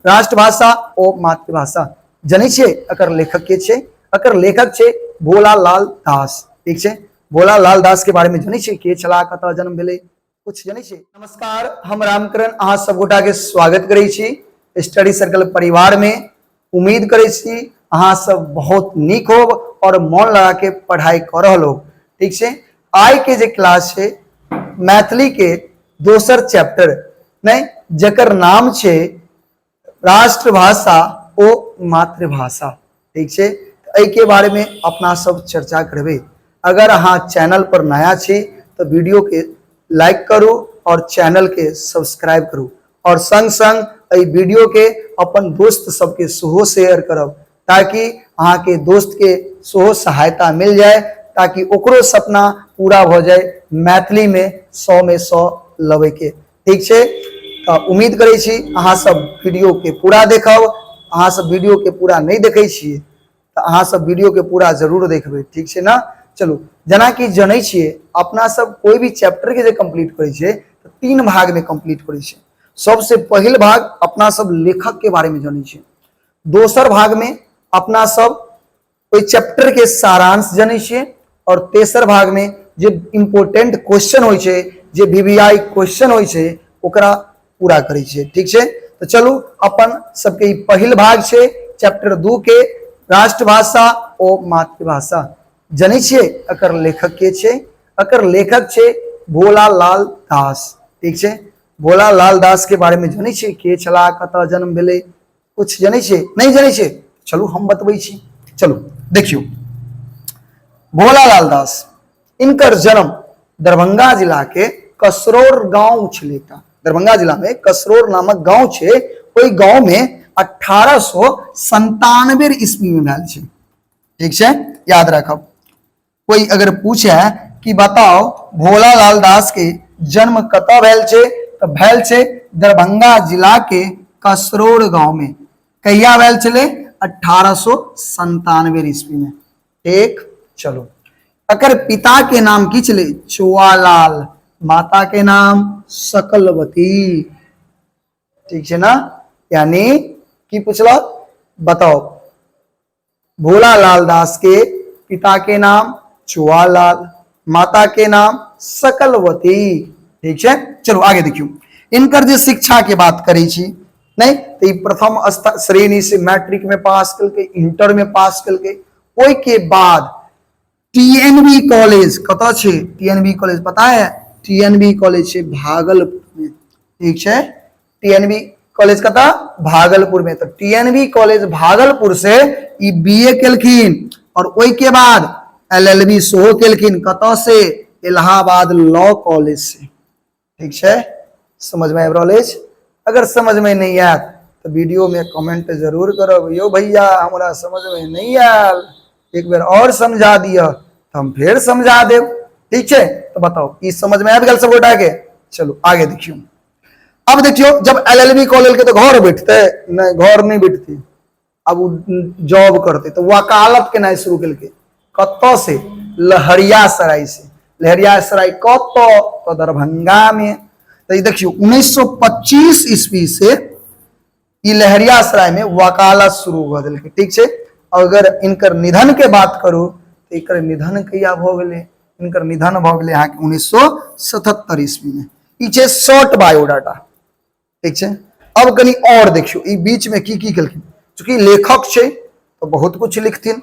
राष्ट्रभाषा ओ मातृभाषा। जनै छियै एकर लेखक के छै? एकर लेखक छै भोला लाल दास। ठीक छै, भोला लाल दास के बारे में जनै छियै के छला, कतऽ जन्म भेलै, कुछ जनै छियै? नमस्कार, हम रामकरण अहाँ सब गोटा के स्वागत करै छी स्टडी सर्कल परिवार में। उम्मीद करै छी अहाँ सब बहुत नीक होब और मन लगा के पढ़ाई कर रहल होब। ठीक छै, आइ के जे क्लास छै मैथिली के दोसर चैप्टर नहीं, जकर नाम छै राष्ट्रभाषा ओ मातृभाषा। ठीक छै, एहि के बारे में अपना सब चर्चा करबै। अगर अहाँ चैनल पर नया छी तो वीडियो के लाइक करू और चैनल के सब्सक्राइब करू और संग संग एहि वीडियो के अपन दोस्त सबके सेहो शेयर करब, ताकि अहाँ के दोस्त के सेहो सहायता मिल जाए, ताकि ओकरो सपना पूरा भऽ जाए मैथिली में 100 में 100 लबै के। ठीक छै, तऽ उम्मीद करै छी अहाँ सब वीडियो के पूरा देखब। अहाँ सब वीडियो के पूरा नहीं देखै छियै तऽ अहाँ सब वीडियो के पूरा जरूर देखबै। ठीक छै ना? चलू, जेनाकि जनै छियै अपना सब कोई भी चैप्टर के जे कंप्लीट करै छियै तऽ 3 भाग में कंप्लीट करै छियै। सबसे पहिल भाग अपना सब लेखक के बारे में जनै छियै, दोसर भाग में अपना सब ओहि चैप्टर के सारांश जनै छियै, और तेसर भाग में जे इम्पोर्टेंट क्वेश्चन होइ छै, जे VVI question होइ छै, ओकरा पूरा करै छियै। ठीक छै, तऽ चलू अपन सबके ई पहिल भाग छै चैप्टर 2 के राष्ट्रभाषा ओ मातृभाषा। जनै छियै एकर लेखक के छै? एकर लेखक छै भोला लाल दास। ठीक छै, भोला लाल दास के बारे में जनै छियै के छला, कतऽ जन्म भेलै, कुछ जनै छियै? नहीं जनै छियै? चलू हम बतबै छी। चलू देखियौ, भोला लाल दास इनकर जन्म दरभंगा जिला के कसरौर गांव छलै। दरभंगा जिला में कसरौर नामक गांव छै, ओहि गांव में 1897 ईस्वी में भेल छै। ठीक छै, याद राखब। कोई अगर पूछे कि बताओ भोला लाल दास के जन्म कतऽ भेल छै, तऽ भेल छै दरभंगा जिला के कसरौर गांव में। कहिया भेल छलै? 1897 ईस्वी में। ठीक, चलो, अकर पिता के नाम की छलै? चोआलाल। माता के नाम सकलवती। ठीक छै ना? यानी की पूछलक बताओ, भोला लाल दास के पिता के नाम चुआलाल, माता के नाम सकलवती। ठीक छै, चलो आगे देखियो। इनकर जे शिक्षा के बात करै छी नहीं, तो ई प्रथम श्रेणी से मैट्रिक में पास कलके, इंटर में पास कलके। ओहि के बाद टीएनबी कॉलेज कतऽ छै? टीएनबी कॉलेज पता है? टीएनबी कॉलेज छै भागलपुर में। ठीक छै, टीएनबी कॉलेज कतऽ? भागलपुर में। तो टीएनबी कॉलेज भागलपुर से ई बीए केलखिन और ओहि के बाद एलएलबी सेहो केलखिन। कतऽ से? इलाहाबाद लॉ कॉलेज से। ठीक छै, समझ में आबि रहल अछि? अगर समझ में नहीं आयत तऽ वीडियो में कमेंट जरूर करब, यौ भैया हमरा समझ में नहीं आयल, एक बेर और समझा दिअ, तऽ हम फेर समझा देब। ठीक छै, तऽ बताउ ई समझ में आबि गेल सब गोटा के? चलू आगे देखियौ। अब देखियौ, जब एलएलबी कऽ लेलकै तऽ घर बैठतै? नहि, घर नहि बैठतै, अब ओ जॉब करतै। तऽ वकालत केनाइ शुरू केलकै। कतऽ से? लहरियासराय से। लहरियासराय कतऽ? तऽ दरभंगा में। तऽ ई देखियौ, 1925 ईस्वी से ई लहरियासराय में वकालत शुरू भऽ देलकै। ठीक छै, अगर इनकर निधन के बात करू तऽ इनकर निधन कहिया भऽ गेलै? इनकर निधन भऽ गेलै अहाँके 1977 ईस्वी में। ई छै शॉर्ट बायोडाटा। ठीक छै, अब कनी और देखियौ ई बीच में की की केलखिन। चूँकि लेखक छै तऽ बहुत कुछ लिखथिन,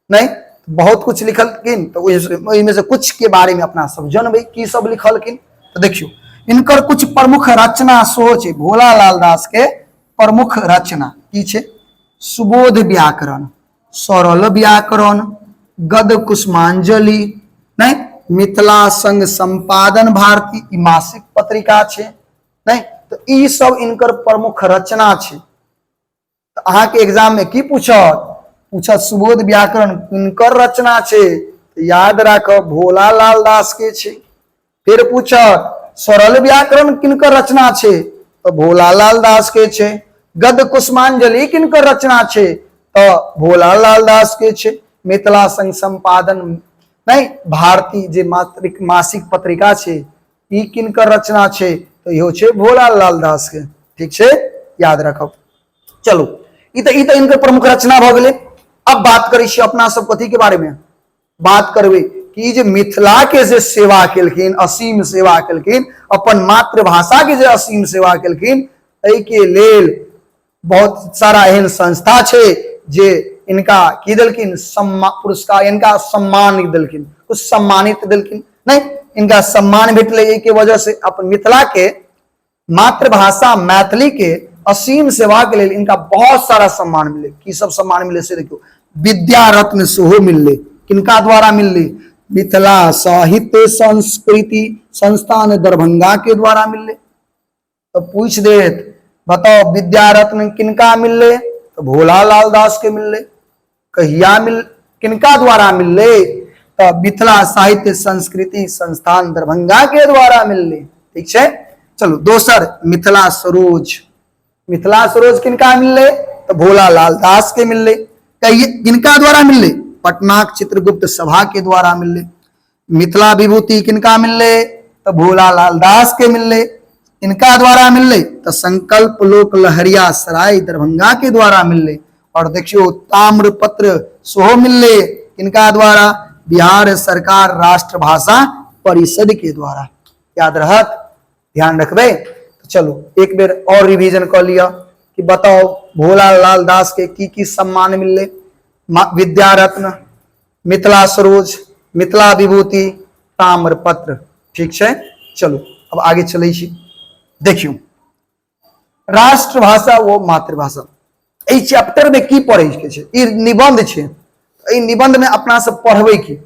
नहीं बहुत कुछ लिखलखिन, तऽ ओहिमे से कुछ के बारे में अपना सब जानबै की सब लिखलखिन। तऽ देखियौ, इनकर कुछ प्रमुख रचना सेहो छै। भोला लाल दास के प्रमुख रचना की छै? सुबोध व्याकरण, सरल व्याकरण, गद कुसुमांजलि, नहीं मिथिला संघ संपादन भारती, ई मासिक पत्रिका छै, नहीं तो ई सब इनकर प्रमुख रचना छै। तऽ अहाँके एग्जाम में की पूछत? पूछत सुबोध व्याकरण किनकर रचना छै, तऽ याद राखब भोला लाल दास के छै। फिर पूछत सरल व्याकरण किनकर रचना छै, तऽ भोला लाल दास के छै। गद्य कुसुमांजलि किनकर रचना छै, तऽ भोला लाल दास के छै। मिथिला संघ संपादन नहीं भारती जे मातृक मासिक पत्रिका छै, ई किनकर रचना छै, तऽ इहो छै भोला लाल दास के। ठीक छै, याद राखब। चलू, ई तऽ इनकर प्रमुख रचना भऽ गेलै। अब बात करै छी अपना सब कथी के बारे में बात करबै कि जे मिथिला के जे सेवा केलखिन, असीम सेवा केलखिन, अपन मातृभाषा के जे असीम सेवा केलखिन, एहि के लेल बहुत सारा एहन संस्था छै जे इनका की देलखिन, पुरस्कार, इनका सम्मान देलखिन, कुछ सम्मानित देलखिन नहीं, इनका सम्मान भेटलै एहि के वजह से। अपन मिथिला के मातृभाषा मैथिली के असीम सेवा के लेल इनका बहुत सारा सम्मान मिले। की सब सम्मान मिले से देखियो, विद्या रत्न सेहो मिलले। किनका द्वारा मिलले? मिथिला साहित्य संस्कृति संस्थान दरभंगा के द्वारा मिलले। तो पूछ देत, बताओ विद्या रत्न किनका मिलले? तो भोला लाल दास के मिलले। कहिया मिल, किनका द्वारा मिलले? तो मिथिला साहित्य संस्कृति संस्थान दरभंगा के द्वारा मिलले। ठीक छै, चलू दोसर मिथिला सरोज। मिथिला सरोज किनका मिलले? तो भोला लाल दास के मिलले। कहिए किनका द्वारा मिलले? पटनाक चित्रगुप्त सभा के द्वारा मिलले। मिथिला विभूति किनका मिलले? तो भोला लाल दास के मिलले। किनका द्वारा मिलले? तो संकल्प लोक लहरिया सराय दरभंगा के द्वारा मिलले। और देखियो ताम्रपत्र सेहो मिलले, किनका द्वारा? बिहार सरकार राष्ट्रभाषा परिषद के द्वारा। याद रहत, ध्यान रखबे। तो चलो एक बेर और रिवीजन कर लिया कि बताओ भोला लाल दास के की की सम्मान मिलले? विद्या रत्न, मिथिला सरोज, मिथिला विभूति, ताम्रपत्र। ठीक छै, चलो अब आगे चलै छी। देखियो राष्ट्रभाषा वो मातृभाषा, एहि चैप्टर में की पढ़े के छै? ई निबंध छै, एहि निबंध में अपना सब पढ़बै की,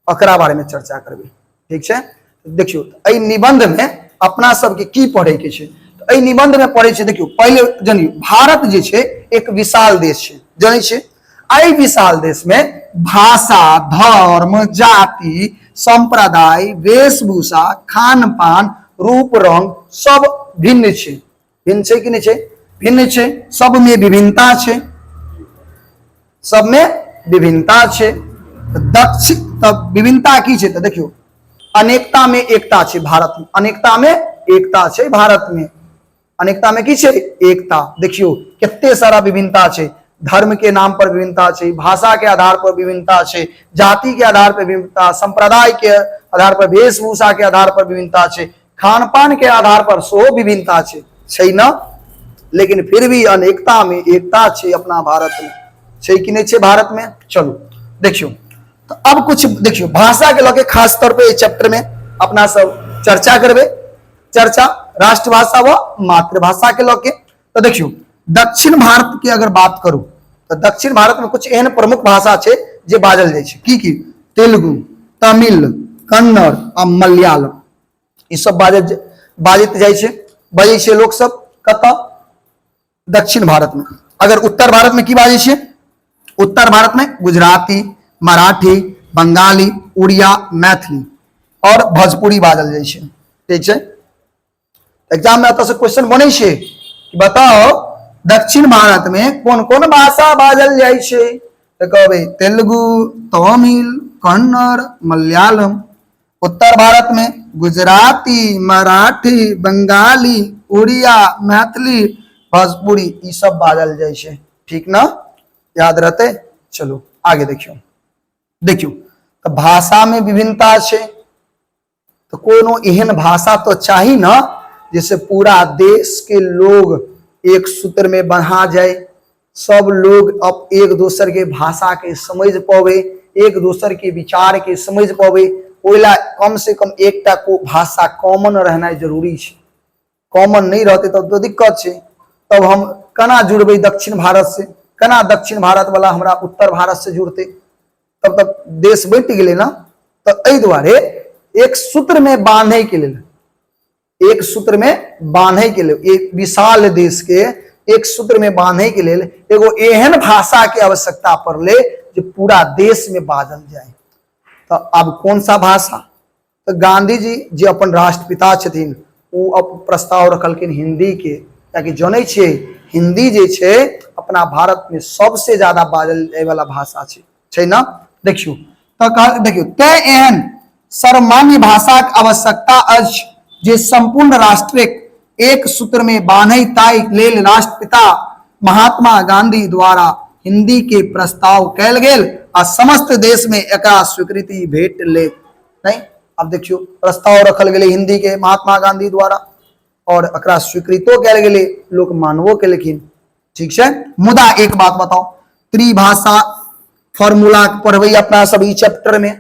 ओकरा बारे में चर्चा करबै। ठीक छै, देखियो एहि निबंध में अपना सबके की पढ़े के छै। एहि निबंध में पढ़े छै, देखियो पहिले जानियो भारत जे छै एक विशाल देश छै, जानै छियै? एहि विशाल देश में भाषा, धर्म, जाति, संप्रदाय, वेशभूषा, खान पान, रूप रंग सब भिन्न छै। भिन्न छै कि नहि छै? भिन्न छै। सब में विभिन्नता छै, सब में विभिन्नता छै। दक्षिण तब विभिन्नता की छै? तऽ देखियौ अनेकता में एकता छै भारत में, अनेकता में एकता छै भारत में, अनेकता में की छै? एकता। देखियौ कते सारा विभिन्नता छै, धर्म के नाम पर विभिन्नता छै, भाषा के आधार पर विभिन्नता छै, जाति के आधार पर विभिन्नता, संप्रदाय के आधार पर, वेशभूषा के आधार पर विभिन्नता छै, खान पान के आधार पर सेहो विभिन्नता छै, छै ना? लेकिन फिर भी अनेकता में एकता छै अपना भारत में, छै कि नहीं छै भारत में? चलू देखियो, तो अब कुछ देखियो भाषा के लके खास तौर पे चैप्टर में अपना सब चर्चा करबे, चर्चा राष्ट्रभाषा व मातृभाषा के लके। तो देखियो दक्षिण भारत के अगर बात करू तो दक्षिण भारत में कुछ एहन प्रमुख भाषा छै जे बाजल जाइ छै, की की? तेलुगु, तमिल, कन्नड़ आ मलयालम, ई सब बाजैत जाइ छै, बाजै छै लोक सब कतऽ? दक्षिण भारत में। अगर उत्तर भारत में की बाजै छै? उत्तर भारत में गुजराती, मराठी, बंगाली, उड़िया, मैथिली और भोजपुरी बाजल जाइ छै। ठीक छै, एग्जाम में एतऽ से क्वेश्चन बनै छै कि बताओ दक्षिण भारत में कोन कोन भाषा बाजल जाइ छै, तऽ कहबै तेलुगु, तमिल, कन्नड़, मलयालम। उत्तर भारत में गुजराती, मराठी, बंगाली, उड़िया, मैथिली, भोजपुरी, ई सब बाजल जाइ छै। ठीक ना, याद रहते? चलो आगे देखियो। देखियो तो भाषा में विभिन्नता छै, तो कोनो एहन भाषा तो चाही ना जैसे पूरा देश के लोग एक सूत्र में बंधा जाए, सब लोग अब एक दोसर के भाषा के समझ पवे, एक दोसर के विचार के समझ पवे। ओहिला कम से कम एकटा को भाषा कॉमन रहनाइ जरूरी छै। कॉमन नहीं रहते तब तो दिक्कत छै, तब हम केना जुड़बै दक्षिण भारत से, केना दक्षिण भारत वाला हमरा उत्तर भारत से जुड़ते, तब तक देश बटि गेलै ना। तऽ एहि दुआरे एक सूत्र में बांधे के लेल, एक सूत्र में बांधे के लेल, एक विशाल देश के एक सूत्र में बांधे के लेल एगो एहन भाषा के आवश्यकता पड़ले जे पूरा देश में बाजल जाए। तो अब कौन सा भाषा? तो गांधी जी जे अपन राष्ट्रपिता छथिन ओ प्रस्ताव रखलखिन हिंदी के, कियाकि जनै छियै हिंदी जे छै अपना भारत में सबसे ज्यादा बाजल जाय वाला भाषा छै, छै ना? देखियौ तऽ कह देखियौ तैं एहन सर्वमान्य भाषाक आवश्यकता अछि जे संपूर्ण राष्ट्रक एक सूत्र में बान्है, ताहि लेल राष्ट्रपिता महात्मा गांधी द्वारा हिंदी के प्रस्ताव कैल गेल आ समस्त देश में एकरा स्वीकृति भेटले। नहीं, अब देखियो प्रस्ताव रखल गेलै हिंदी के महात्मा गांधी द्वारा और एकरा स्वीकृतो कैल गेलै, लोक मानबो केलखिन। ठीक छै, मुदा एक बात बताओ, त्रिभाषा फॉर्मूला पढ़बै अपना सब ई चैप्टर में,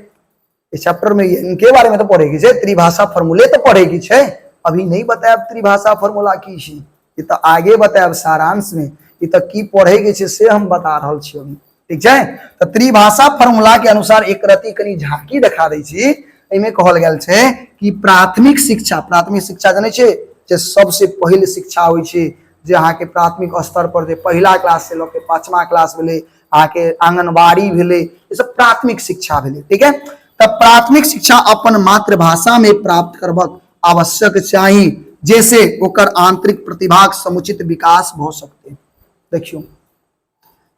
इस चैप्टर में इनके बारे में तो पढ़ेगी छै, त्रिभाषा फॉर्मूले तो पढ़ेगी छै। अभी नहीं बतायब त्रिभाषा फॉर्मूला की छै, ई तो आगे बतायब सारांश में, ई तो की पढ़ेगी छै से हम बता रहल छी अभी। ठीक छै, तो त्रिभाषा फॉर्मूला के अनुसार एक रति कनी झांकी देखा दै छी। एहिमे कहल गेल छै कि प्राथमिक शिक्षा, प्राथमिक शिक्षा जानै छियै जे सबसे पहिल शिक्षा होइ छै, जे अहाँके प्राथमिक स्तर पर जे पहिला क्लास से लऽ के पाँचमा क्लास भेलै, अहाँके आंगनबाड़ी भेलै, ई सब प्राथमिक शिक्षा भेलै। ठीक है, तऽ प्राथमिक शिक्षा अपन मातृभाषा में प्राप्त करबक आवश्यक चाही, जैसे ओकर आंतरिक प्रतिभाक समुचित विकास भऽ सकतै। देखियौ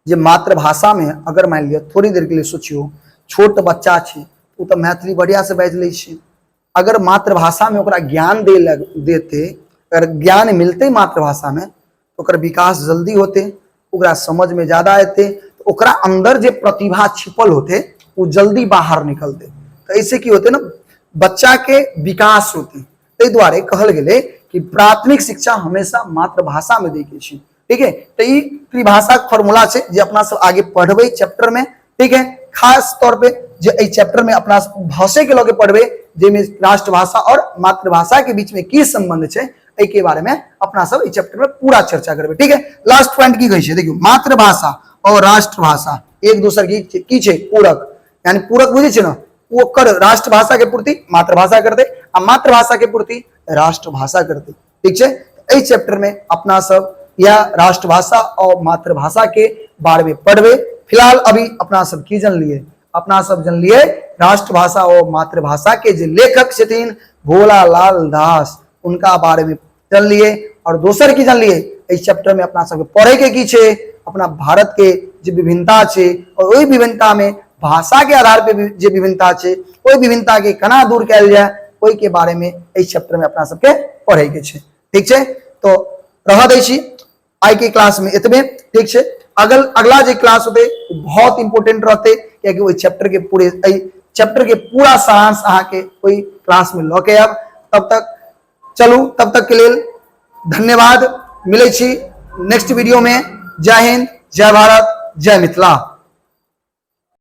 जे मातृभाषा में अगर मान लिअ थोड़ी देर के लिए सोचियौ, छोट बच्चा छै ओ तऽ मैथिली बढ़िया से बाजि लै छै, अगर मातृभाषा में ओकरा ज्ञान दे लग देते, अगर ज्ञान मिलते मातृभाषा में, तो ओकर विकास जल्दी होते, ओकरा समझ में ज्यादा एते, तो ओकरा अंदर जे प्रतिभा छिपल होते वो जल्दी बाहर निकलते। तो ऐसे की होते ना, बच्चा के विकास होते। ताहि दुआरे कहल गेलै कि प्राथमिक शिक्षा हमेशा मातृभाषा में दै के छै। ठीक है, तो ई त्रिभाषा फॉर्मूला छै जे अपना सब आगे पढ़बै चैप्टर में। ठीक है, खास तौर पे जे एहि चैप्टर में अपना भाषे के लऽ के पढ़बै, जाहिमे राष्ट्रभाषा और मातृभाषा के बीच में की संबंध छै, एहि के बारे में अपना सब एहि चैप्टर में पूरा चर्चा करबै। ठीक है, लास्ट पॉइंट की कहै छै, देखियौ मातृभाषा और राष्ट्रभाषा एक दोसर की की छै पूरक, यानी पूरक बुझै छै ना, ओकर राष्ट्रभाषा के पूर्ति मातृभाषा करतै आ मातृभाषा के पूर्ति राष्ट्रभाषा करतै। ठीक छै, एहि चैप्टर में अपना सब या राष्ट्रभाषा और मातृभाषा के बारे में पढ़बे। फिलहाल अभी अपना सब की जनलिए, अपना सब जनलिए राष्ट्रभाषा और मातृभाषा के जे लेखक छथिन भोला लाल दास, उनका बारे में जनलिए। और दोसर की जनलिए एहि चैप्टर में अपना सबके पढ़े के की छै, अपना भारत के जे विभिन्नता छै और ओहि विभिन्नता में भाषा के आधार पे जे विभिन्नता छै, ओहि विभिन्नता के केना दूर कयल जाय, ओहि के बारे में एहि चैप्टर में अपना सबके पढ़े के छै। ठीक छै, तो रह दै छी आइ के क्लास में एतबे। ठीक छै, अगला जे क्लास होते ओ बहुत इंपोर्टेंट रहते, कियाकि ओहि चैप्टर के पूरे, एहि चैप्टर के पूरा सारांश अहाँके ओहि क्लास में लऽ के आयब। तब तक चलू, तब तक के लेल धन्यवाद, मिलै छी नेक्स्ट वीडियो में। जय हिंद, जय भारत, जय मिथिला।